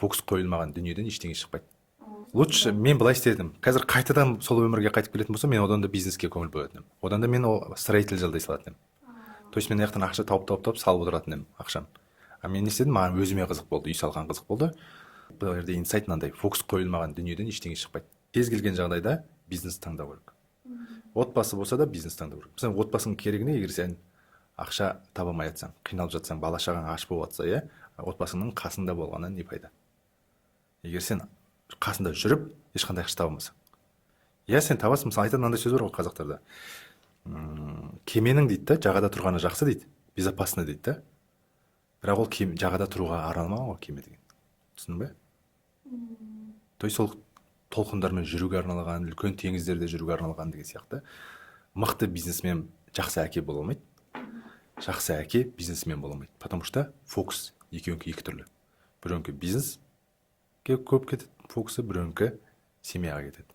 Фокус қойылмаған дүниеден ештеңе шықпайды. Лучше мен былай істедім: қазір қайтадан сол өмірге қайтып келетін болсам, мен одан да бизнеске көңіл бөлетін едім, одан да мен ол строитель жалдай салатын едім. То есть мен мына жақтан ақша тауып, тауып, тауып, салып отыратын едім ақшам. А мен не істедім? Маған өзіме қызық болды, үй салған қызық болды. Бұл жерде инсайт мынандай: фокус қойылмаған дүниеден ештеңе шықпайды. Кез келген жағдайда бизнес таңдау керек. Отбасы болса да, бизнес таңдау керек. Мысалы, отбасының керегіне, егер сен ақша таба алмай жатсаң, қиналып жатсаң, бала шағаң аш болып жатса, иә, отбасыңның қасында болғаннан не пайда, егер сен қасында жүріп ешқандай ақша таба алмасаң? Иә, сен табасың. Мысалы, айтады, мынандай сөз бар ғой қазақтарда: кеменің, дейді да, жағада тұрғаны жақсы дейді, безопасно дейді да. Бірақ ол кеме жағада тұруға арналмаған ғой кеме деген, түсіндің бе? То есть ол толқындармен жүруге арналған, үлкен теңіздерде жүруге арналған деген сияқты. Мықты бизнесмен жақсы әке бола алмайды, жақсы әке бизнесмен бола алмайды, потому что фокус екеуінікі екі түрлі: біреуінікі бизнеске көп кетеді фокусы, біреуінікі семьяға кетеді.